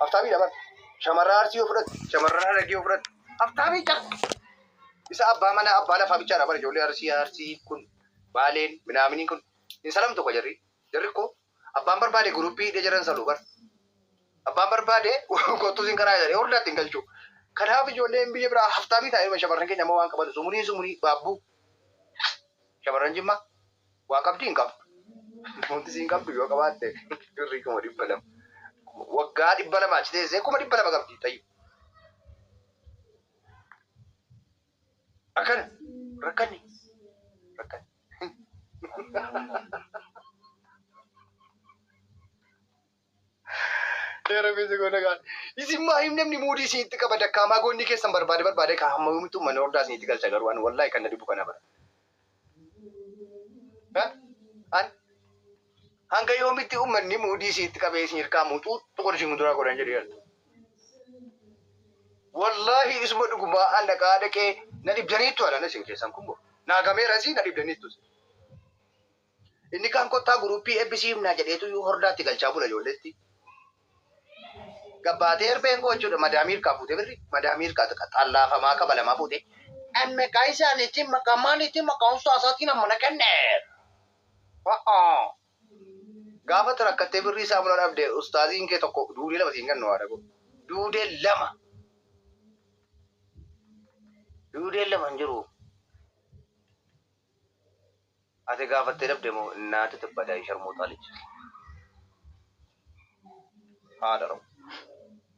Haftaamiidha bar. Shamarran Arsii yoo fudhatte, shamarran Harargee yoo fudhatte, haftaamii caq. Isa abbaa manaa abbaa lafaa bichaadha bar ijoollee Arsii Arsii kun Baaleen minaaminiin kun hin salamtu ko jarri. Jarri ko abbaan barbaade guruppii hidhee jiran salu bar. Abbaan barbaade kottuu sin karaa jedhee hordaatti hin galchu. Kanaaf ijoolleen biyya biraa haftaamii taa'ee shamarran keenya ammoo waan qaban sumurii sumurii baabbuu. Shamarran Jimmaa waa qabdii hin qabdu. Wanti siin qabdu yoo qabaatte birrii 200,000. Waggaa 200 achi teessee 200,000 qabdi tayyu. Akkana rakkanni rakkanni. Yaa Rabbi si goona gaadha. Isin maa hin namni muudii isinitti qaba dakkaamaa goonni keessan barbaade barbaade ka hamma yoomitti uummanni hordaa isinitti galcha garuu an wallahi kan na dhibu kana bara. Ha? An hanga yoomitti uummanni muudii isinitti qabee isin hirkaa muuxuu tuqur isin duraa godhan jedhu yaaddu. Wallahi isuma dhugumaa an dhaqaa dhaqee na dhibdaniittu alana isin keessan kun moo. Naa gameera isii na dhibdaniittu. Inni kaan kottaa guruppii ebbisiifnaa jedheetu iyyuu hordaatti galchaa bula ijoolleetti. Gabbaatee erbeen koo jechuudha madaamii hirkaa fuutee birri madaamii hirkaa xallaafamaa kabalamaa fuutee. An maqaa isaaniitiin maqaa maaliitiin maqaa ustaasaatiin amma na kenne. Ho'oo. Gaafa ati rakkattee birrii saamuna dhabde ustaaziin kee tokko duudee lama siin kennu haadha koo. Duudee lama. Duudee lama hin jiru. Ati gaafattee dhabde moo innaati tibbadaa sharmuuxaa lij. Haadha rawu.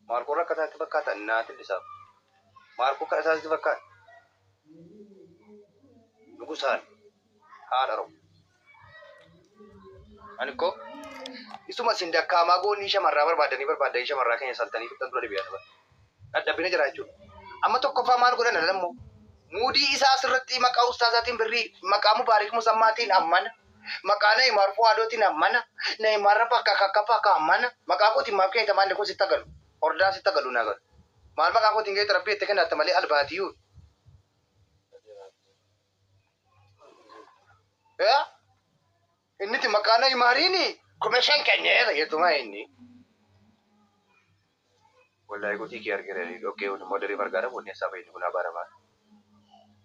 Maarkoo rakkataa itti fakkaata innaati dhisaa. Maarkoo kadhataa sitti fakkaata. Nugusaan haadha rawu. Ani koo isuma isin dakkaamaa goonnii shamarraa barbaadanii barbaadanii shamarraa keenya saltanii fixxan dura dhibe ana. Dadhabbina jira jechuudha. Amma tokkoffaa maal godhan alan immoo muudii isaa asirratti maqaa ustaazaatiin birrii maqaa Mubaarik Musammaatiin ammana maqaa Nayimaar Fuwaadootiin ammana Nayimaar bakka kakka bakka ammana maqaa kootiin maaf kennita maalli kun sitta galu hordaan sitta galu naa galu maal maqaa kootiin kennita rabbii itti kennatta malee albaatiyuu. Yaa inniti maqaa Nayimaariin 5,000 kenneera jettumaa inni. Wallahi gudii kee argera ni dhoqqee kun immoo diree fargaadha wanni isaa fayyadu kun abaaramaa.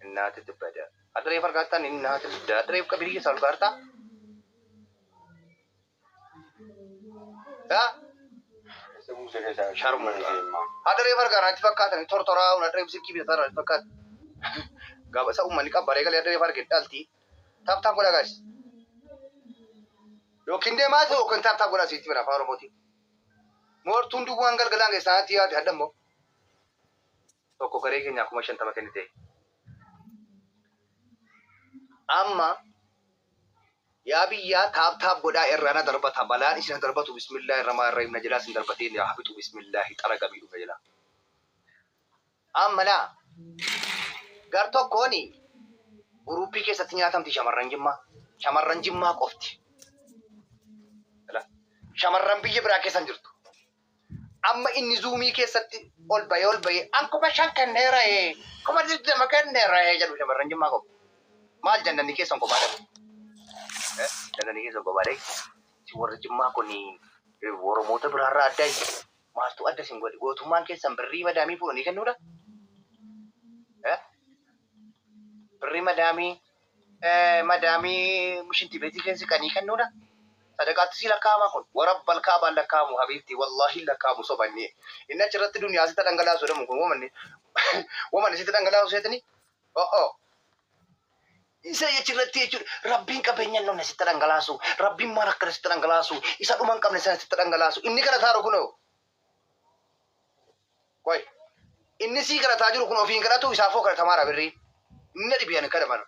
Innaati tibbada. Adiree fargaattaan innaati tibbada. Adiree qabirii keessaa ol kaartaa. Yaa sharmu. Adiree fargaa natti fakkaatan tortoraa kun adiree silkii bitataa natti fakkaata. Gaafa isa uummanni qabbaree galee adiree fargee dhalti. Tap tap godhaa guys. Yookiin deemaa ta'u yookiin tap tap godhaa sitti bira afaan Oromootiin. Moortuun duwwaan galgalaan keessaa natti yaade hadha immoo. Tokko garee keenyaa 50,000 kennite. Amma yaa biyyaa taap taap godhaa irraa na darbata balaan isin darbatu bismillaahi rahmaan rahiim na jalaa isin darbatee yaa habitu bismillaahi xaragamii dhufe jalaa. Amma laa gar tokkoon guruuppii keessatti nyaatamti shamarran Jimmaa. Shamarran Jimmaa qofti. Shamarran biyya biraa keessa hin jirtu. Amma inni zuumii keessatti ol bahee ol bahee an 5,000 kenneera 20,000 kenneera jedhu shamarran Jimmaa qofti. Maal jannanni keessan kophaa dhabe? Jannanni keessan kophaa dhabe? Si warri Jimmaa kun Oromoota biraarraa adda maaltu adda isin godhe? Gootummaan keessan birrii madaamii fuudhanii kennuudha? Birrii madaamii madaamii shinti beetii keessa siqanii kennuudha? Sadaqaatti si lakkaa'ama kun. Warabbal kaabaan lakkaa'amu habiibti wallaahi hin lakkaa'amu sobanni. Inni achirratti duniyaa sitti dhangalaasu jedhamu kun wamanni wamanni sitti dhangalaasu seetini? O'o. Isa achirratti jechuudha. Rabbiin qabeenya hin dhumne sitti dhangalaasu. Rabbiin maal akkana sitti dhangalaasu. Isa dhuma hin qabne sana sitti dhangalaasu. Inni kadhataa kunoo. Qoy. Inni sii kadhataa jiru kun ofiin kadhatu isaafoo kadhatamaadha birrii. Inni na dhibe ani kana mana.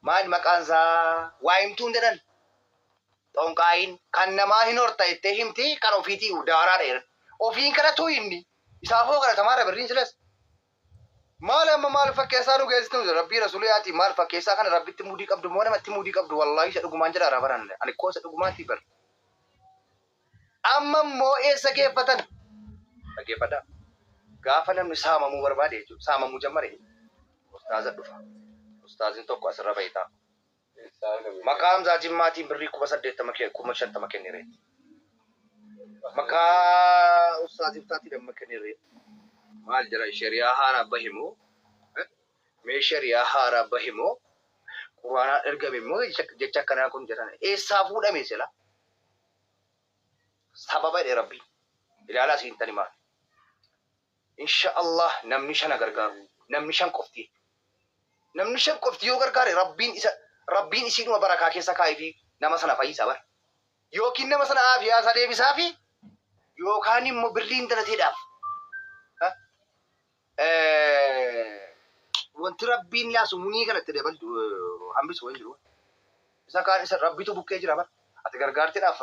Maal maqaan isaa waa himtuun jedhan. Xonqaayiin kan namaa hin horta jettee himti kan ofiitii daaraadha jedhan. Ofiin kadhatu inni. Isaafoo kadhatamaadha birriin silas. Maal amma maal fakkeessaa nu geessitu rabbii rasuulii ati maal fakkeessaa kana rabbitti mudii qabdu moo namatti mudii qabdu wallaahi isa dhugumaan jedha rabaran ani koo isa dhugumaati bar. Amma immoo eessa geeffatan? Dhaggeeffadhaa. Gaafa namni saamamuu barbaade jechuudha. Saamamuu jammare. Ustaaza dhufa. Ustaazin tokko asirra bahee taa'a. Maqaa Hamzaa Jimmaatiin birrii 80,000 50,000 kennireetti. Maqaa Ustaaziftaatti damma kennirree. Maal jira shari'aa haaraa bahe moo? Mee shari'aa haaraa bahe moo? Quraanaa ergame moo jecha akkanaa kun jedhan eessaa fuudhame sila? Sababa jedhe Rabbi. Ilaalaa siin tani maal? Insha Allah namni shana gargaaru. Namni shan qofti. Namni shan qofti yoo gargaare Rabbiin isa Rabbiin isiidhuma barakaa keessa kaa'ee fi nama sana fayyisa bara. Yookiin nama sana aafiyaa isaa deebisaa fi yookaan immoo birriin dalateedhaaf. Wanti Rabbiin yaasu munii kanatti dabaltu hambisu hin jiru. Isa kaan isa Rabbitu bukkee jira bara. Ati gargaartiidhaaf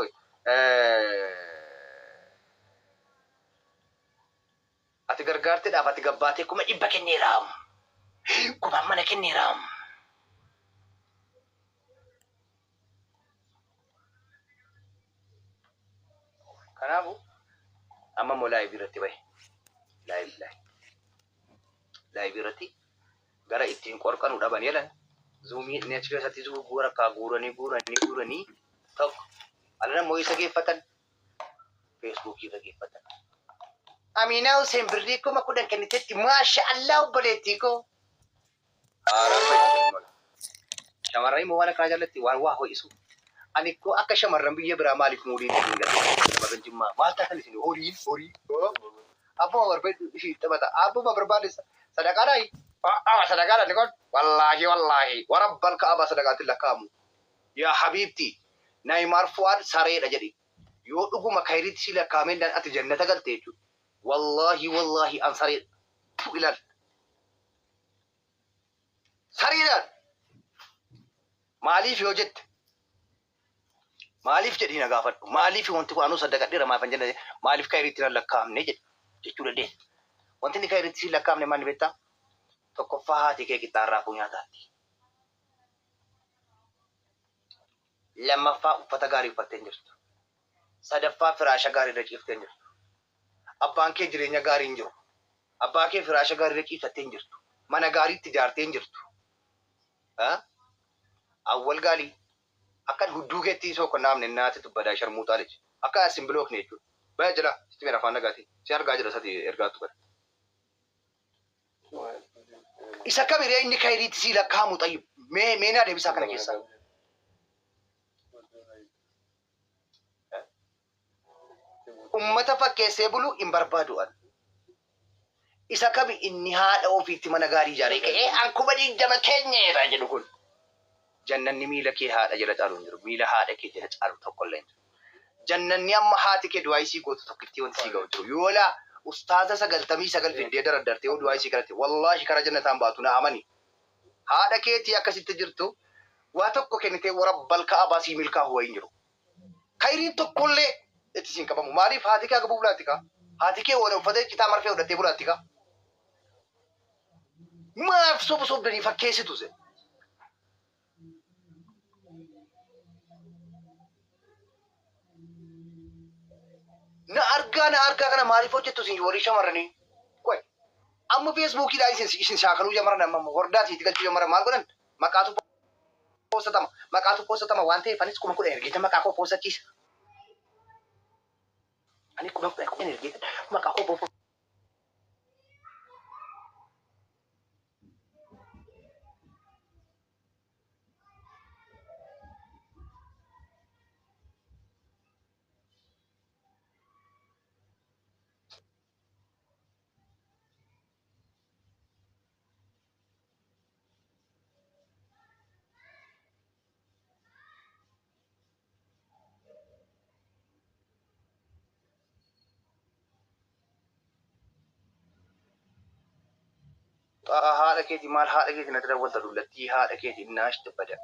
ati gargaartiidhaaf ati gabbaatee 100,000 kenneera. Kumaan mana kenneera. Kanaafuu amma immoo live irratti bahe. Live live. Live irratti gara ittiin qorqanu dhaban jedhan. Zuumii inni achi keessatti zuuguu rakkaa guuranii guuranii guuranii tokko. Alana immoo isa geeffatan. Feesbuukii irra geeffatan. Amiinaa Hussein birrii 10,000 kennitetti maasha Allah obboleettii koo. Shamarran immoo waan akkanaa jaallatti waan waa ho'isu. Ani koo akka shamarran biyya biraa maaliif muudii isin hin galle? Shamarran Jimmaa maal taatan isin horiin horii. Abbuma barbaadu ishii taphata. Abbuma barbaade sadaqaadhaayi. Sadaqaadha inni kun. Wallaahi wallaahi warabbal ka'aba sadaqaatti lakkaa'amu. Yaa habiibti Naayimaar Fu'aad sareedha jedhi. Yoo dhuguma kayriitti si lakkaa'ameen ati jannata galte jechuudha. Wallaahi wallaahi an sareedha. Ilaal. Sariidhaan maaliif yoo jette maaliif jedhii na gaafadhu maaliif wanti kun anuu saddaqadheera maaf hin jenne maaliif kayriitti nan lakkaa'amne jedhe jechuu dandeessa. Wanti inni kayriitti si lakkaa'amne maal beektaa? Tokkoffaa haati kee qixxaan raafuu nyaataatti. Lammaffaa uffata gaarii uffattee hin jirtu. Sadaffaa firaasha gaarii irra ciiftee hin jirtu. Abbaan kee jireenya gaarii hin jiru. Abbaa kee firaasha gaarii irra ciibsattee hin jirtu. Mana gaarii itti ijaartee hin jirtu. Awwal gaalii. Akkan hudduu keetti isoo kan naamne naati tubbadaa sharmuuxaa lechi. Akka as hin bilookne jechuudha. Baya jala sitti meera afaan nagaatiin. Si argaa jira sati ergaattu kana. Isa kami ree inni kayriitti sii lakkaa'amu xayyib. Mee mee naa deebisaa kana keessaa. Ummata fakkeessee bulu hin barbaadu an. Isa kami inni haadha ofiitti mana gaarii ijaaree ka'ee an 20,000 kenneera jedhu kun. Jannanni miila kee haadha jala caalu hin jiru. Miila haadha kee jala caalu tokkollee hin jiru. Jannanni amma haati kee du'aa isii gootu tokkittii wanti sii ga'u jiru. Yoo laa ustaaza 99 fiddee daraddartee yoo du'aa isii kadhatte wallaahi karaa jannataan baatu na amani. Haadha keetii akkasitti jirtu waa tokko kennitee warabbal ka'abaa sii milkaahu wayii hin jiru. Kayriin tokkollee itti siin qabamu. Maaliif haati kee agabuu bulaatti kaa? Haati kee waan uffatee citaa marfee hodhattee bulaatti kaa? Maaf soba sobdanii fakkeessitu isin? Na argaa na argaa kana maaliif hojjettu isin warri shamarranii? Qoy. Amma feesbuukiidhaan isin isin shaakaluu jamaran amma hordaa isiitti galchuu jamaran maal godhan? Maqaatu poostatama. Maqaatu poostatama waan ta'eef anis 10,000 ergeetan maqaa koo poostachiisa. Ani 10,000 ergeetan maqaa koo Xaa haadha keeti maal haadha keeti natti dawwalta dullattii haadha keeti naash bada.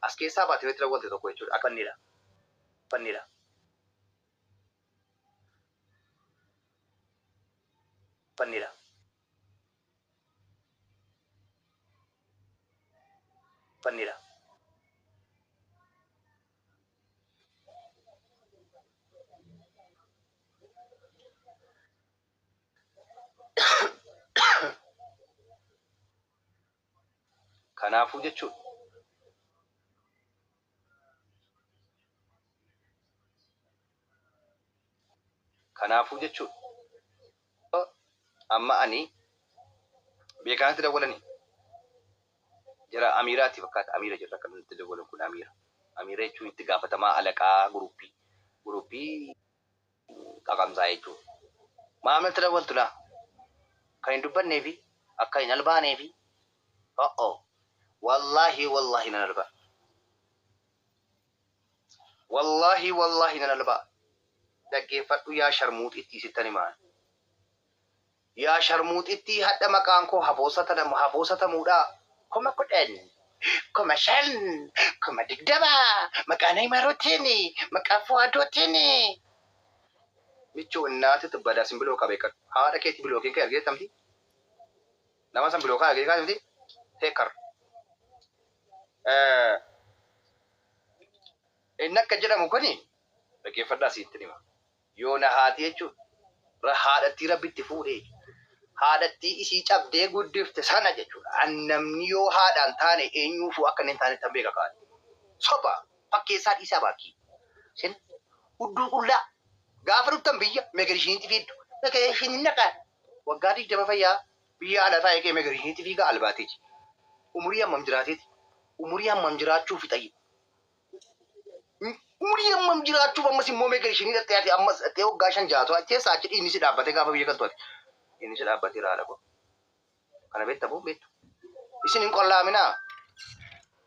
As keessaa baatee natti dawwalte tokko jechuudha. Akka fannidha. Fannidha. Fannidha. Fannidha. Kanaafuu jechuudha. Kanaafuu jechuudha. Amma ani beekaanatti dawwalanii jara Amiiraati fakkaata. Amiira jirra kan nutti dawwalan kun Amiira. Amiira jechuun itti gaafatamaa alaqaa guruppii qaqamsaa jechuudha. Maamilti dawwaltu laa kan hin dubbannee fi akka hin albaanee fi o'o wallaahi wallaahi nan albaa. Wallaahi wallaahi nan albaa. Dhaggeeffadhu yaa sharmuuxitti sittan himaa. Yaa sharmuuxittii hadha maqaan koo hafoosatamuudha. 10,000, 5,000, 20,000 maqaa Neymarootiin, maqaa Fuwaadootiin. Michuu innaati tibbadaa sin biloo qabee qadhu. Haadha keetti bilookiin kee argeettamti. Nama san bilookaa argee kaasifti. Teekar. Inni akka jedhamu kuni dhaggeeffadhaa sitti hima. Yoo na haati jechuudha. Haadhattii rabbi itti fuudhee haadhattii isii cabdee guddifte sana jechuudha. Namni yoo haadhaan taane eenyuufuu akka inni hin taanetti beeka kaane. Soba fakkeessaa dhiisaa baakii. Isin hudduu qullaa gaafa dhuftan biyya meegarishiniitti fiiddu. Meegarishiniin naqa waggaa 20 fayyaa biyya ala taa'ee kee meegarishiniitti fiigaa albaateeti. Umurii hammam jiraateeti? Umurii hammam jiraachuu fixayyi? Umurii hammam jiraachuuf ammas immoo meegarishinii dhattee ati ammas dhattee waggaa 5 jaatu keessaa achi dhiinni si dhaabbatee gaafa biyya galtu ati. Dhiinni si dhaabbatee raadha koo. Kana beekta moo beektu? Isin hin qollaaminaa.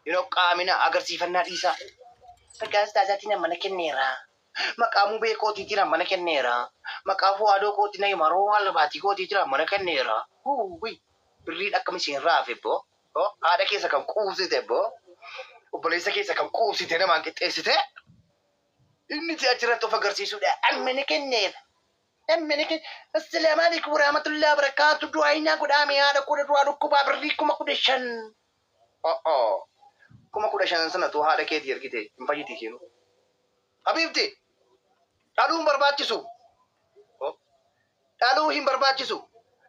Hin hoqqaaminaa agarsiifannaa dhiisaa. Maqaa ustaazaatiin mana kenneera. Maqaa mubee kootiitiin mana kenneera. Maqaa fuwaadoo kootiin maroo albaatii kootiitiin mana kenneera. Huuwi. Birriin akkam isin raafe boo. Haadha keessa kan quubsite boo. Obboleessa keessa kan quubsite namaan qixxeessite. Inni si achirratti of agarsiisuudha. Ammana kenneera. Ammana kenne. Assalaamu alaikum warahmatullahi wabarakaatu. Du'aa hinaa godhaame haadha kudha du'aa dhukkubaa birrii 15,000. O'oo. 15,000 sanatu haadha keetii ergite hin fayyiti isheen. Habiibti dhaluu hin barbaachisu. Dhaluu hin barbaachisu.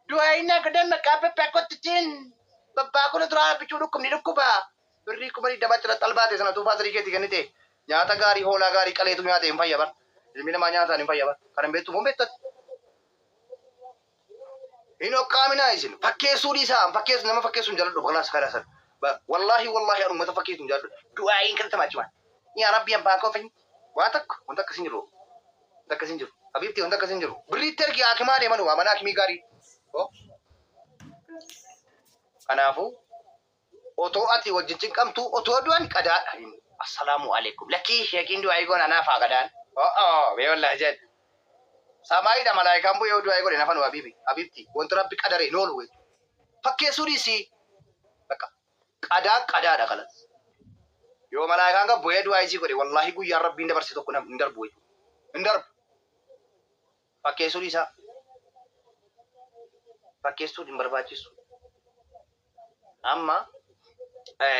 Du'aa hinaa godhaan maqaa babbaa kottitiin. Babbaa kudha duraa bichuu dhukkubni dhukkubaa. Birrii 20,000 achirratti albaate sanatu faasirii keetii kennite. Nyaata gaarii hoolaa gaarii qaleetu nyaate hin fayya bar. Ilmi namaa nyaataan hin fayya bar. Kan hin beektu moo beektati? Hin hoqqaaminaa isin. Fakkeessuu dhiisaa. Fakkeessu nama fakkeessu hin jaalladhu. Kalaas kalaas. Wallaahi wallaahi ani uummata fakkeessu hin jaalladhu. Du'aa'iin kadhatama achumaan. Yaa Rabbi abbaa koo fayyi. Waa takka wanta akkasii hin jiru. Wanta akkasii hin jiru. Habiibti wanta akkasii hin jiru. Birriitti ergi haakimaa deeman waa mana haakimii gaarii. Kanaafuu otoo ati wajjin cinqamtuu otoo du'an qadaadha. Assalaamu alaikum. Lakkii sheekiin du'aa'ii goona anaaf haa qadaan. O'oo bee wallaahi jedhe. Samaayiidha malaayikaan bu'ee yoo du'aa'ii godhe nafanu habiibi. Habiibti wanti rabbi qadare hin oolu jechuudha. Fakkeessuu dhiisii. Bakka qadaa qadaadha kalas. Yoo malaayikaan gad bu'ee du'aa'ii sii godhe wallaahi guyyaan rabbiin dabarse tokko hin darbu jechuudha. Hin darbu. Fakkeessuu dhiisaa. Fakkeessuun hin barbaachisu. Amma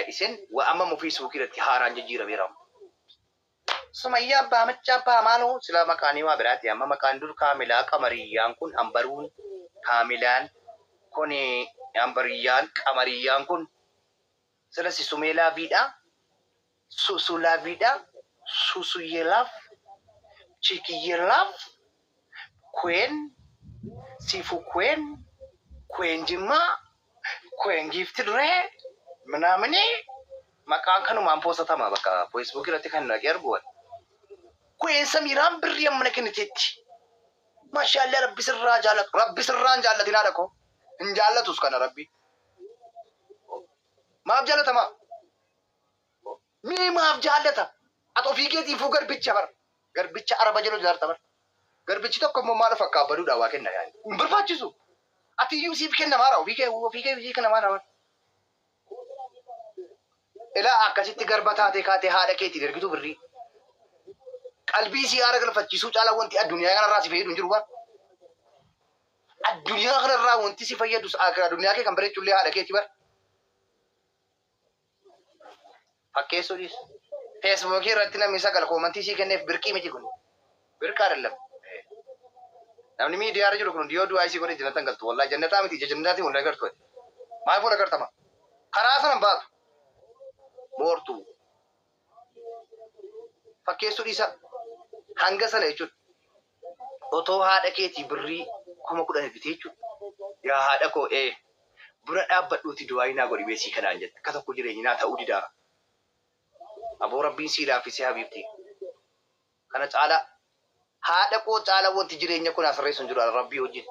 isin amma immoo Feesbuukii irratti haaraan jijjiirameera. Sumayyaa abbaa machaa abbaa maaloo sila maqaanii waa biraati amma maqaan dur Kaamilaa Qamariyyaan kun ambaruun Kaamilaan kun ambariyyaan Qamariyyaan kun sila si sumee laaviidha susu laaviidha susuyyee laaf chikiyyee laaf kween sifu kween kween jimmaa kween giifti duree minaamini maqaan kanumaan poosatama bakka feesbuuk irratti kan naqee argu wal. Kween Samiiraan birrii ammana kenniteetti. Maashaallah rabbi sirraa jaallatu. Rabbi sirraa hin jaallatin haadha koo. Hin jaallatus kana rabbi. Maaf jaallatama? Mee maaf jaallata? Ati ofii keetiifuu garbicha bar. Garbicha araba jedhu jaarta bar. Garbichi tokko immoo maal of akkaabbaduudha waa kenna yaani. Hin barbaachisu. Ati iyyuu siif kenna maara ofii kee siif kenna maara bar. Ilaa akkasitti garba taatee kaatee haadha keetiin ergitu birrii. Qalbii sii haara galfachiisuu caalaa wanti addunyaa kanarraa si fayyadu hin jiru bar. Addunyaa kanarraa wanti si fayyadu addunyaa kee kan bareechullee haadha keeti bar. Fakkeessuu dhiis. Feesbuukii irratti namni 9 koomantii sii kenneef birqii miti kun. Birqa አይደለም. Namni miidiyaa irra jiru kun yoo du'aa isii godhe jannatan galtu. Wallahi jannataa miti ija jannataatiin wal agartu ati. Maal wal agartama? Karaa sana hin baatu. Moortu. Fakkeessuu dhiisa. Hanga sana jechuudha. Otoo haadha keetii birrii 10,000 ergitee jechuudha. Yaa haadha koo ee bira dhaabbadhuuti du'aayii naa godhi beesii kanaan jette. Akka tokko jireenyi naa ta'uu didaa. Aboo rabbiin sii laaffisee habiibti. Kana caalaa haadha koo caalaa wanti jireenya koo naa sirreessu hin jiru rabbii wajjin.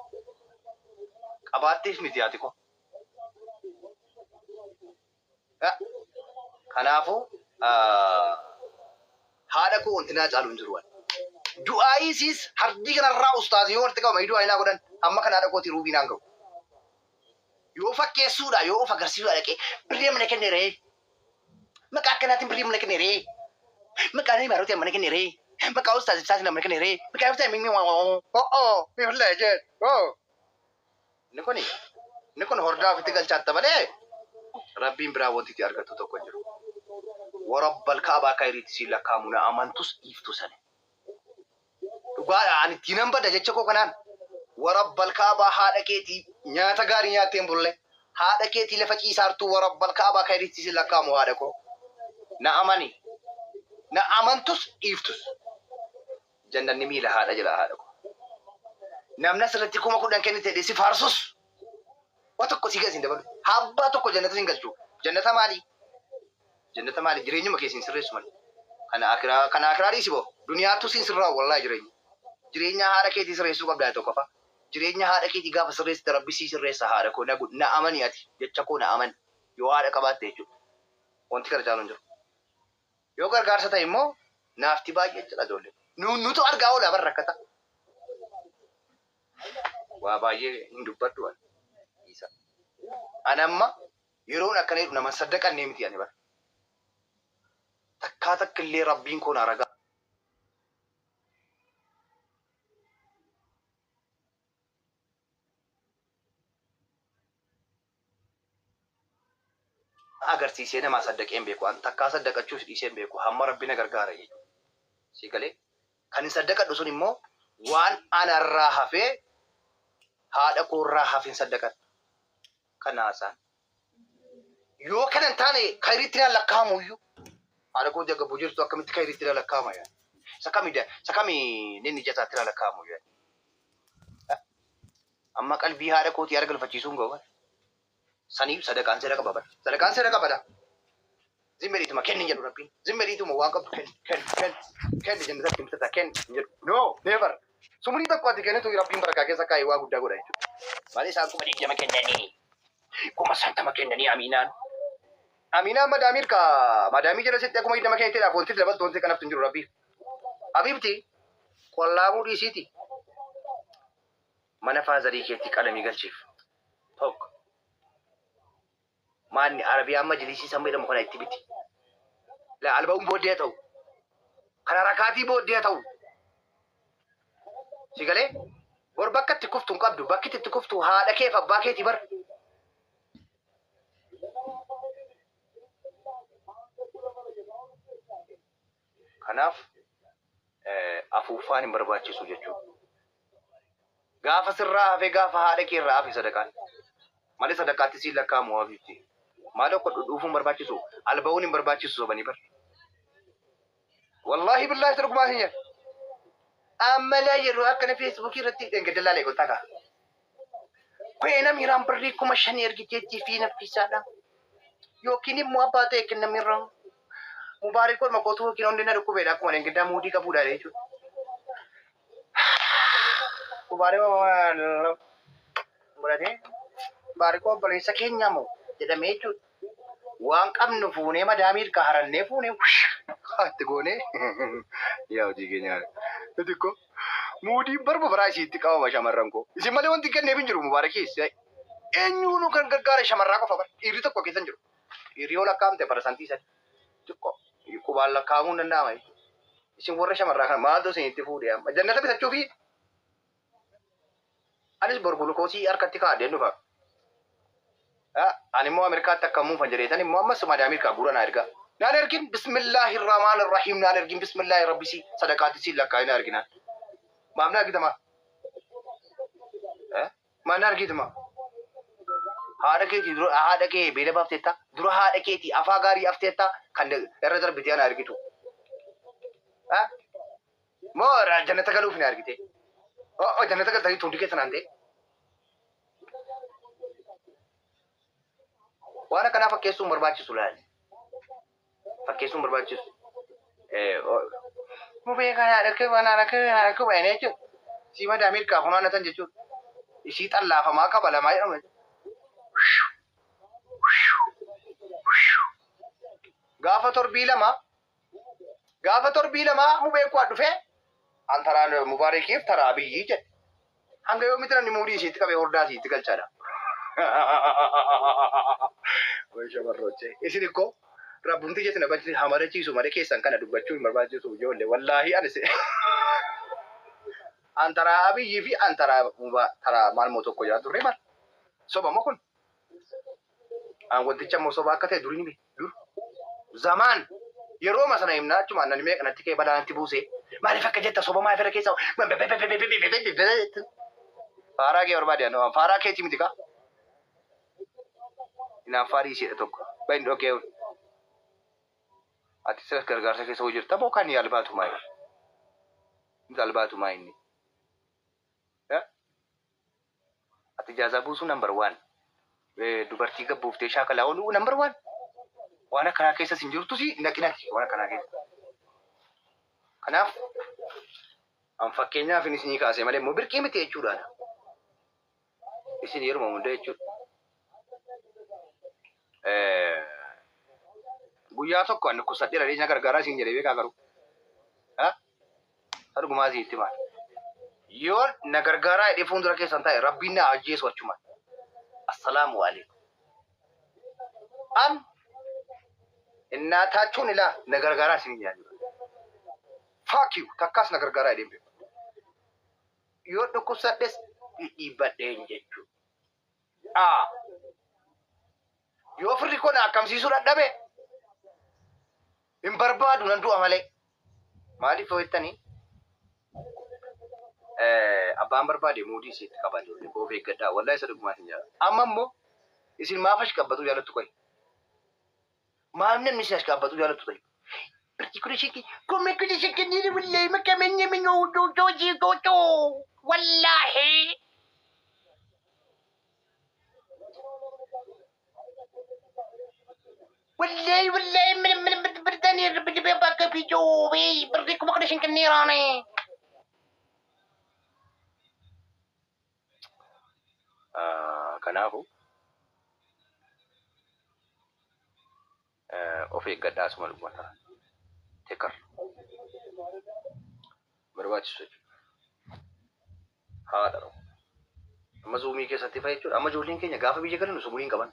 Qabaatteef miti haati koo. Kanaafuu haadha koo wanti naa caalu hin jiru. Du'aayii siis hardii kanarraa ustaazii yoo walitti qabamanii du'aayii naa godhan amma kan haadha kootii ruubii naan ga'u. Yoo fakkeessuudha yoo of agarsiisuudha dhaqee birrii mana kenne ree. Maqaa akkanaatiin birrii mana kenne ree. Maqaa nama maarotiin mana kenne ree. Maqaa ustaaz ibsaatiin mana kenne ree. Maqaa ustaaz mimmi oo mifla jee oo. Inni kun inni kun hordaa ofitti galchaatta malee rabbiin biraa wanti itti argattu tokko hin jiru. Warabbal kaabaa kayriitti siin lakkaa'amu na amantus dhiiftu sani. Dhugaadha ani ittiin nan bada jecha koo kanaan. Warabbal kaabaa haadha keetii nyaata gaarii nyaattee hin bulle. Haadha keetii lafa ciisaartuu warabbal kaabaa kayriitti siin lakkaa'amu haadha koo. Na amani. Na amantus dhiiftus. Jannanni miila haadha jala haadha koo. Namni asirratti 10,000 kennite jedhee si faarsus waa tokko si gadi hin dabalu. Abbaa tokko jannata sin galchu. Jannata maali? Jannata maali? Jireenyuma kee sin sirreessu malee. Kana akiraa kana akiraa dhiisi boo. Duniyaattu sin sirraa wallahi jireenya. Jireenya haadha keetii sirreessuu qabdaa tokkoffaa. Jireenya haadha keetii gaafa sirreessite rabbi sii sirreessa haadha koo na na amani ati jecha koo na amani yoo haadha qabaatte jechuudha. Wanti kana caalu hin jiru. Yoo gargaarsa ta'e immoo naafti baay'ee jira ijoollee. Nu nutu argaa oola bar rakkata. Waa baay'ee hin dubbadhu ani. Dhiisa. Ani amma yeroon akkana jedhu nama hin saddaqannee miti ani bar. Takkaa takka illee rabbiin koo naa ragaa. Agarsiisee namaa saddaqee hin beeku. An takkaa saddaqachuus dhiisee hin beeku. Hamma Rabbi na gargaara jechuudha. Sii galee? Kan hin saddaqadhu sun immoo waan anarraa hafee haadha koorraa hafe hin saddaqadha. Kana haasaan. Yoo kana hin taane kayriitti naan lakkaa'amu iyyuu. Haadha koo jagabuu jirtu akkamitti kayriitti na lakkaa'ama yaa. Isa kami isa kami ninni jataatti na lakkaa'amu yaa. Amma qalbii haadha kootii haara galfachiisuun ga'u bara. Saniif sadaqaan seera qaba bara. Sadaqaan seera qaba daa. Zimmeriituma kenni hin jedhu rabbiin. Zimmeriituma waan qabdu kenni kenni kenni kenni jennetatti bitata kenni hin jedhu. No never. Sumurii tokko ati kennitu rabbiin barakaa keessa kaa'ee waa guddaa godha jechuudha. Malee isaan 20,000 kennanii 50,000 kennanii amiinaan. Amiinaan madaamii ka madaamii jala sitti akkuma 20 kenniteedhaaf wanti dabaltu wanti kanaftu hin jiru rabbiif. Habiibti qollaamuu dhiisiiti. Mana faazarii keetti qalamii galchiif. Tokko. Maanni Arabiyaan majlisii san jedhamu kana itti biti. La alba'uun booddee haa ta'u. Kana rakaatii booddee haa ta'u. Si galee? Bor bakka itti kuftu hin qabdu. Bakki itti kuftu haadha keef abbaa keetii bar. Kanaaf afuuffaan hin barbaachisu jechuudha. Gaafa sirraa hafe gaafa haadha kee irraa hafe sadaqaan. Malee sadaqaatti siin lakkaa'amu habiibti. Maal akka dhudhuufuun barbaachisu alba'uun hin barbaachisu sobanii bar. Wallaahi billaahi isa dhugumaa hin jedhu. Amma laa yeroo akkana feesbuukii irratti dheengadda laalee kottaa kaa. Kweena miiraan birrii 5,000 ergiteettii fi naffisaadha. Yookiin immoo abbaa ta'e kennamirraa. Mubaarik olma kootu yookiin onnee na dhukkubeedha akkuma dheengaddaa muudii qabuudha jechuudha. Mubaarik godhatee Mubaarik obboleessa keenya moo jedhamee jechuudha. Waan qabnu fuunee madaamii irkaa harannee fuunee itti goonee yaa hojii keenya nuti ko muudiin barba baraa isiitti qabama shamarran koo. Isin malee wanti kenneef hin jiru Mubaarakiis. Eenyuunuu kan gargaare shamarraa qofa bara dhiirri tokko keessa hin jiru. Dhiirri yoo lakkaa'amte parasantii sadi xiqqoo qubaan lakkaa'amuu hin danda'ama jechuudha. Isin warra shamarraa kana maaltu isinitti fuudhe amma jannata bitachuufi anis bor gulukoosii harkatti kaa'adheen dhufa. Ani immoo Ameerikaatti akka muufan jedheetan immoo ammas malee Ameerikaa guura naa ergaa. Naan ergin bismillaahi rahmaan rahiim naan ergin bismillaahi rabbisii sadaqaatti siin lakkaa'ee naa erginaan. Maaf naa ergitama? Maal na argituma? Haadha keetii dura haadha kee beela baafteetta dura haadha keetii afaa gaarii afteetta kan irra darbitee ana argitu. Ha? Moo jannata galuuf na argite? Oh, jannata galtanii hundi keessan aan ta'e. Waan akkanaa fakkeessuun barbaachisu laali. Fakkeessuun barbaachisu. Mubee kana dhaqee mana dhaqee dhaqee baay'ee jechuudha. Sii madaa Ameerikaa funaannatan jechuudha. Isii xallaafamaa kabalamaa jedhamu. Gaafa torbii lama gaafa torbii lama mubeen kuwaa dhufee an taraa Mubaarakiif taraa Abiyyii jedhe. Hanga yoomitti namni muudii isiitti qabee hordaa isiitti galchaadha. Way shamarrochee. Isin ikkoo rabbumti jetti na balchi hamarachiisu malee keessan kana dubbachuu hin barbaachisu ijoollee. Wallaahi ani si. An taraa Abiyyii fi an taraa taraa maal moo tokko jira turre maal. Soba moo kun? An wanticha immoo soba akka ta'e durii ni beeka. Dur zamaan yerooma sana himnaa achumaan nani meeqa natti ka'e balaa natti buuse. Maaliif akka jetta soba maaf irra keessa faaraa kee barbaade anoo faaraa keetii miti kaa. Hinaaffaa dhiiseedha tokko. Bahin dhokee ati siras gargaarsa keessa hojii jirta moo kan albaatu maayii? Albaatu maayii inni? Ati ijaazaa buusuu number one. Dubartii gabbuuftee shaakalaa ooluu number one. Waan akkanaa keessas hin jirtus naqinati waan akkanaa keessa. Kanaaf an fakkeenyaaf inni isinii kaasee malee immoo birqii miti jechuudha. Isin yeruma hunda jechuudha. Guyyaa tokko ani dhukkubsadheera dhiisna gargaaraa isin jedhee beekaa garuu. Ta dhugumaa isinitti himaa. Yoo na gargaaraa jedhee fuuldura keessan taa'e Rabbiin na ajjeesu achumaan. Assalaamu alaikum. An innaataachuun ilaa na gargaaraa isin jedhaa jira. Fuck you takkaas na gargaaraa jedhee hin beeku. Yoo dhukkubsadhes dhidhiibbadheen jechuudha. Aa. Yoo firri koo na akkamsiisuu dadhabe hin barbaadu nan du'a malee. Maaliif yoo jettanii abbaan barbaade muudii isiitti qaba ijoollee koo of eeggadhaa wallahi isa dhugumaa isin jaalladha. Amma immoo isin maaf ashqabbatuu jaallattu qoy? Maaf namni isin ashqabbatuu jaallattu ta'e? Wallaahi. Wallahi wallahi min min birdani rabbi bakka bijoo birri 15,000 kenneeraane. Kanaafu of eeggadhaa asuma dhuguma ta'a. Tekar. Barbaachisu jechuudha. Haadha rawu. Amma zuumii keessatti fa'i jechuudha. Amma ijoolleen keenya gaafa biyya galan osoo hin qaban.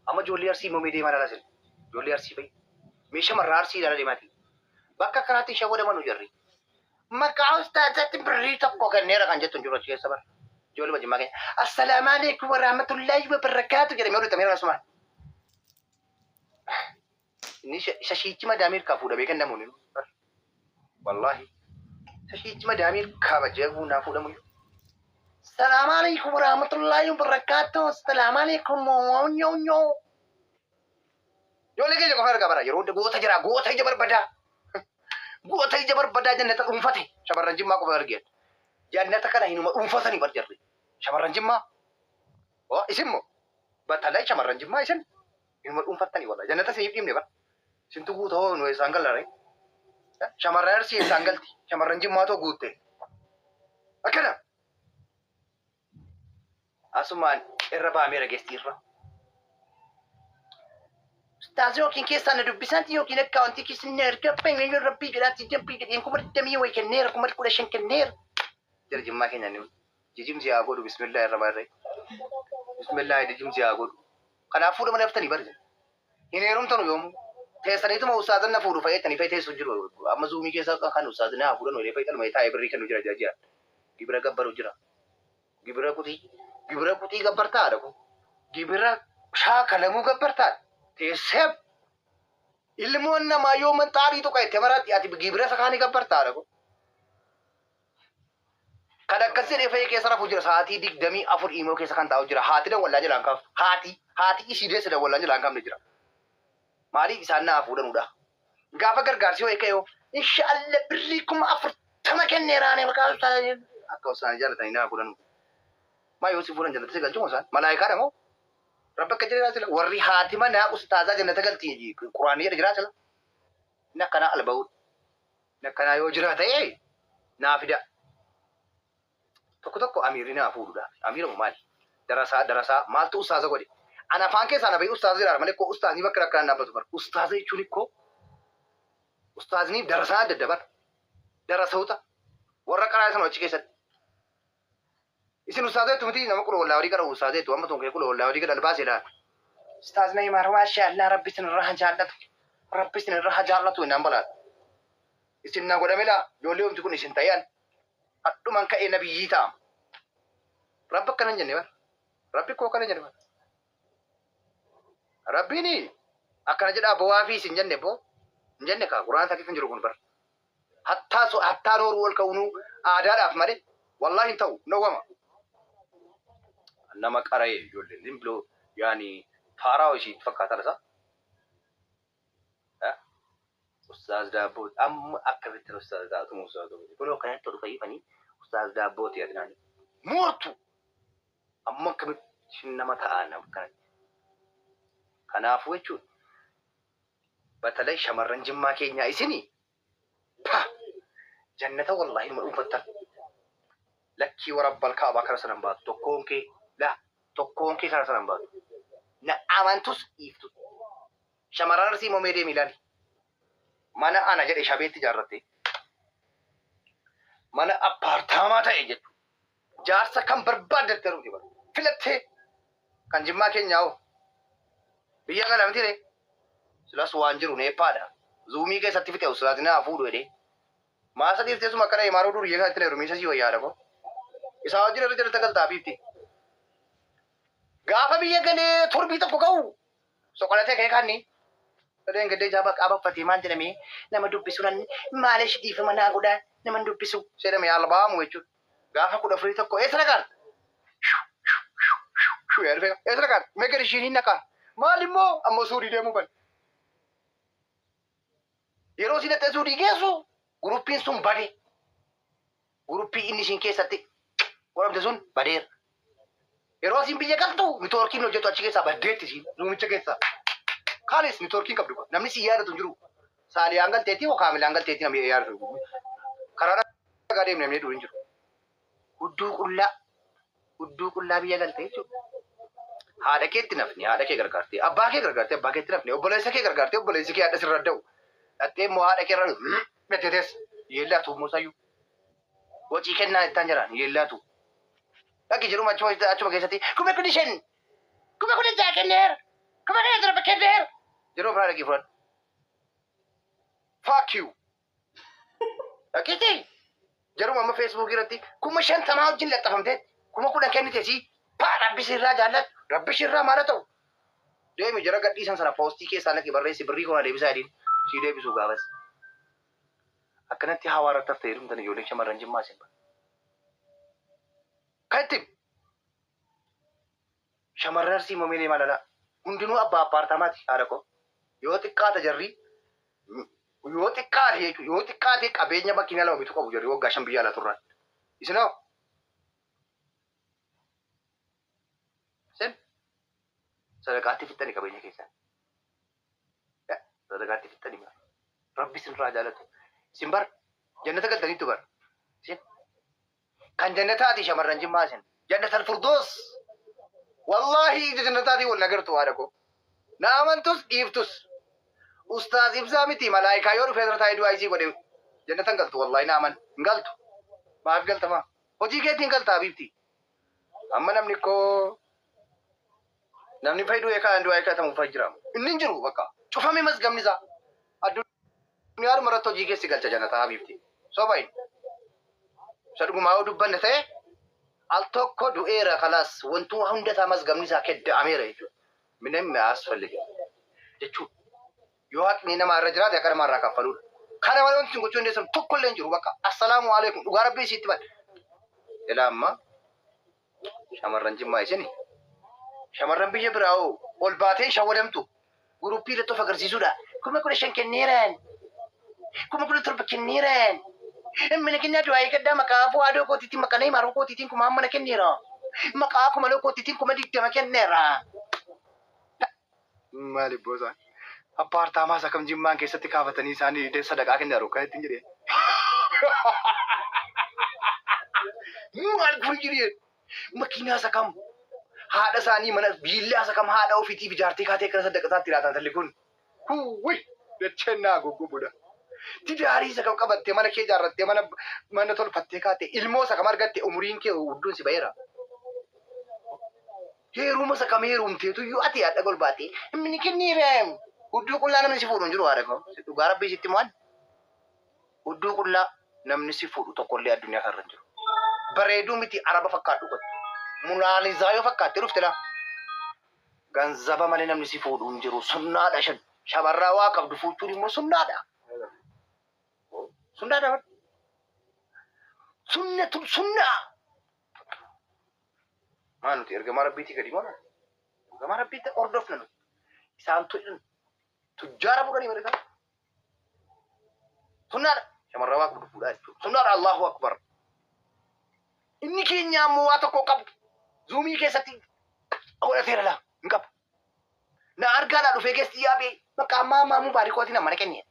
Amma ijoollee Arsii immoo mee deemaa ilaalaa jiru. Ijoollee Arsii fa'i. Mee shamarraa Arsii ilaalaa deemaati. Bakka akkanaatti hin shawwadaman jarri. Maqaa ustaazatti birrii tokko kenneera kan jettu hin jiru achi keessa bara. Ijoollee jimmaa keenya. Assalaamu alaikum warahmatullahi wabarakaatu jedhamee hojjetamee asumaan. Inni shashiichi madaamii harkaa fuudhamee kennamu ni Wallaahi. Shashiichi madaamii harkaa bajjee naa fuudhamu. Salaamu alaikum warahmatullahi wabarakaatu. Salaamu alaikum. Nyoo nyoo. Ijoollee keenya qofa argaa bara yeroo hunda goota jira goota ija barbadaa. Goota ija barbadaa jannata dhuunfate shamarran jimmaa qofa argeen. Jannata kana hinuma dhuunfatanii bar jarri. Shamarran jimmaa. Oh, isin moo batalay shamarran jimmaa isin hinuma dhuunfattanii walla jannata isiniif dhiibne bar. Isintu guuta hoo nu eessaan galla ree? Shamarran Arsii eessaan galti? Shamarran jimmaa too guutte. Akkana. Asumaan irra baameera geestii irra. Ustaaz yookiin keessaan na dubbisanti yookiin akkaawuntii keessan na erga baay'ee rabbii jedhaatti jabbii jedheen 20,000 wayi kenneera 15,000 kenneera. Jara jimmaa keenya ni jijimsi haa godhu bismillah irra baarree. Bismillah jijimsi haa godhu. Kanaaf fuudha malee haftanii bari. Hin heerumtanu yoomuu. Teessaniituma ustaazan na fuudhu fayyadtanii fa'i teessu jiru. Amma zuumii keessa kan ustaazin haa fuudhan wayii fa'i dhaluma taa'ee birrii kennu jira jira jira. Gibira gabbaru jira. Gibira kutii gibira kutii gabbartaadha kun. Gibira shaakalamuu gabbartaadha. Teessee ilmoon namaa yoo manxaarii tuqa itti maraatti ati gibira isa kaanii gabbartaadha kun. Kan akkas jedhee fa'i keessa rafu jira sa'aatii 24 imoo keessa kan taa'u jira. Haati dawwallaa jalaan kaaftu. Haati haati isii deesse dawwallaa jalaan kaafne jira. Maaliif isaan naa fuudhanudha. Gaafa gargaarsi wayii ka'e hoo inshaallah birrii 40,000 kenneeraane maqaa ustaazii akka ustaazii jaalatanii naa fuudhanu. Maa yoo si fuudhan jannata si galchu moo isaan? Malaayikaadha moo? Rabbi akka jedhe sila warri haati manaa ustaazaa jannata galti quraanii jedha jiraa sila. Inni akkanaa alba'uudha. Inni akkanaa yoo jira ta'e naa fida. Tokko tokko amiirri naa fuudhuudha. Amiira moo maali? Darasaa darasaa maaltu ustaaza godhe? Ana afaan keessaa na bahee ustaaza jedhaara malee koo ustaazni bakka akkanaan dhaabbatu bara. Ustaaza jechuun ikkoo ustaazni darasaa adda adda bara. Darasoota warra qaraa sana achi keessatti. Isin ustaaza jettu miti nama qula wallaa walii qara ustaaza jettu amma tonkee qula wallaa walii gad albaasee laata. Ustaaz Na'imaar maashaallah rabbi isin irraa haa jaallatu. Rabbi isin irraa haa jaallatu innaan balaata. Isin na godhame laa ijoollee omti kun isin ta'ee hadhuman ka'ee nabiyyii ta'a. Rabbi akkana hin jenne bara. Rabbi koo akkana hin jenne bara. Rabbiin akkana jedhaa bowaa fi isin jenne boo hin jenne kaa quraana isaa keessa hin jiru kun bara. Hattaa so hattaa nooruu ol ka'uunuu aadaadhaaf malee wallaahi hin ta'u nowwama. Nama qara'e ijoolleen zim biloo yaani faaraa ishii fakkaatan isaa. Ustaaz Daabboo amma akkamitti ustaaz taatu ustaaz ta'u. Kun akkanatti dhufa ifanii ustaaz Daabbooti adinaani. Moortu amma akkamitti nama ta'a nama akkanatti. Kanaafuu jechuudha. Batalay shamarran Jimmaa keenyaa isini pa jannata wallaahi numa dhuunfattan. Lakkii warabbal kaabaa kara sanan baatu tokkoon kee la tokkoon kee kara sanan baatu. Na amantus dhiiftus. Shamarran Arsii immoo mee deemi ilaali. Mana ana jedhe shabeetti ijaarratte. Mana appaartaamaa ta'e jechuudha. Jaarsa kan barbaaddetti heerumti bara. Filattee kan Jimmaa keenyaa hoo. Biyya kana miti ree. Silas waan jiru neeppaadha. Zuumii keessatti fixe ustaazi naa fuudhu jedhee. Maasa dhiiftee suma akkana himaaruu duriyyee kanatti na heerumiisa sii wayyaadha koo. Isaa wajjin irra jalatti galtaa biifti. Gaafa biyya galee torbii tokko ga'u soqolatee ka'ee kaanni. Sadeen gaddee jaaba qaaba uffatee maal jedhamee nama dubbisu nan maalish dhiifama naa godhaa nama dubbisu jedhame albaamu jechuudha. Gaafa 14 1 eessa dhaqaan? Eessa dhaqaan? Mee gadi ishiin hin dhaqaa. Maal immoo ammoo suudii deemuu ban. Yeroo isin dhaqxee suudii geessu guruppiin sun bade. Guruppii inni isin keessatti godhamte sun badeera. Yeroo isin biyya galtu networkiin hojjetu achi keessaa baddeetti isin zuumicha keessaa. Kaanis networkiin qabdu namni si yaadatu hin jiru. Saaliyaan galteetii moo kaamilaan galteetii namni yaadatu. Karaa nagaa deemne namni hedduun hin jiru. Hudduu qullaa hudduu qullaa biyya galte jechuudha. Haadha keetti nafni haadha kee gargaartee abbaa kee gargaartee abbaa keetti nafni obboleessa kee gargaartee obboleessi kee haadha sirra da'u. Dhattee immoo haadha kee irra jettee teessa. Yeellaatu immoo sayyuu. Wacii kennaa ittaan jiraan yeellaatu. Dhaqi jedhuma achuma keessatti 15,000 16,000 kenneera 17,000 kenneera. Yeroo biraa dhaqii fudhadhu. Fuck you. Dhaqiti. Jaruma amma Feesbuukii irratti 50,000 wajjin laxxafamtee 10,000 kennite si paa rabbi sirraa jaallatu rabbi sirraa maala ta'u. Deemi jara gadhiisan sana poostii keessaa naqi barreessi birrii kona deebisaa jedhiin sii deebisu gaafas. Akkanatti hawaa irratti haftee heerumtan ijoolleen shamarran Jimmaa isin bara. Kan itti shamarran Arsii immoo mee deemaa lalaa. Hundinuu abbaa appaartaamaati haadha koo. Yoo xiqqaate jarri yoo xiqqaate jechuudha yoo xiqqaate qabeenya makiinaa lama bituu qabu jarri waggaa 5 biyya alaa turraan. Isinoo isin sadaqaatti fixxani qabeenya keessan. Sadaqaatti fixxani bara. Rabbi isinirraa jaalatu. Isin bar jannata galtaniittu bara. Isin kan jannataati shamarran Jimmaa isin. Jannatal Furdoos. Wallaahi ija jannataatiin wal nagartu haadha koo. Na amantus dhiiftus. Ustaaz Ibsaa miti malaayikaa yoo dhufee asirra taa'ee du'aa isii godhe jannatan galtu wallaahi na aman hin galtu. Maaf galtama? Hojii keetiin galta habiibti. Amma namni koo namni fayi du'ee kaan du'aa kadhatamu fayi jira. Inni hin jiru bakka. Cufame mazgabni isaa. Addunyaadhuma irratti hojii keessi galcha jannataa habiibti. Soba inni. Isa dhugumaa yoo dubbanne ta'e al tokko du'eera kalaas wantuu hunda isaa mazgabni isaa kedda'ameera jechuudha. Minim yaasfalliga jechuudha. Yoo haqni namaa irra jiraate haqa namaa irraa kaffaluudha. Kana malee wanti isin gochuu dandeessan tokko illee hin jiru bakka. Assalaamu alaikum dhugaa rabbii isiitti bade. Ilaa amma shamarran Jimmaa isini shamarran biyya biraa hoo ol baatee shawwadamtu guruppii irratti of agarsiisuudha. 15,000 kenneeraan 17,000 kenneeraan mana kennaa du'aa eeggadhaa maqaa fu'aadoo kootiitiin maqaa Neeymaaroo kootiitiin kuma mana kenneera maqaa kumaloo kootiitiin 20,000 kenneera. Maali boosaan? Appaartaamaa isa kam Jimmaan keessatti kaafatanii isaanii sadaqaa kenna yeroo kan ittiin jedhee. Maal kun jedhee? Makiinaa isa kam? Haadha isaanii mana viillaa isa kam haadha ofiitiif ijaartee kaatee akkana saddaqataatti laatan talli kun. Huwwi dacheen naa goggobudha. Tidaarii isa kam qabattee mana kee ijaarrattee mana mana tolfattee kaatee ilmoo isa kam argatte umuriin kee hudduun si ba'eera. Heeruma isa kam heerumteetuyyuu ati haadha golbaatee mini kenniireem. Hudduu qullaa namni si fuudhu hin jiru haadha koo. Dhugaa rabbii sitti mo'an. Hudduu qullaa namni si fuudhu tokkollee addunyaa kanarra hin jiru. Bareeduu miti araba fakkaadhu kottu. Munaalizaa yoo fakkaattee dhufte laa. Ganzaba malee namni si fuudhu hin jiru. Sunnaadha shan. Shamarraa waa qabdu fuuchuun immoo sunnaadha. Sunnaadha bar. Sunnatu sunnaa. Maa nuti ergamaa rabbiitii gadi moo ergamaa rabbiitti hordofna nuti. Isaan tujjaara fuudhanii malee isaan. Sunnaadha. Shamarraa waa qabdu fuudhaa jechuudha. Sunnaadha Allahu Akbar. Inni keenya ammoo waa tokko qabu. Zuumii keessatti godhateera laa hin qabu. Na argaadhaa dhufee keessi yaabee maqaa maamaa mubaarikootiin mana kenne.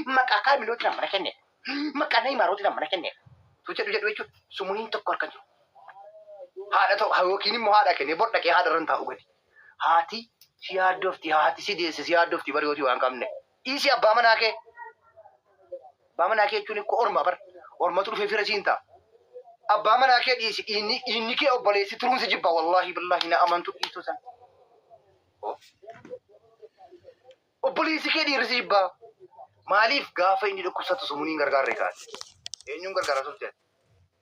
Maqaa kaamilootiin mana kenne. Maqaa nayimaarootiin mana kenne. Tu jedhu jedhu jechuudha. Sumuliin tokko harka jiru. Haadha ta'u yookiin immoo haadha kennee bor dhaqee haadha irra hin taa'u gadi. Haati si yaaddofti haati si deesse si yaaddofti bari waan qabne. Dhiisi abbaa manaa kee. Abbaa manaa kee jechuun ikkoo orma bar. Ormatu dhufee fira siin ta'a. Abbaa manaa kee dhiisi dhiinni dhiinni kee obboleessi turuun si jibba wallaahi billaahi na amantu dhiistuu san. Obboleessi kee dhiirri si jibba. Maaliif gaafa inni dhukkubsatu sumuuniin gargaarre kaate? Eenyuun gargaara turte?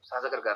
Saasa gargaara.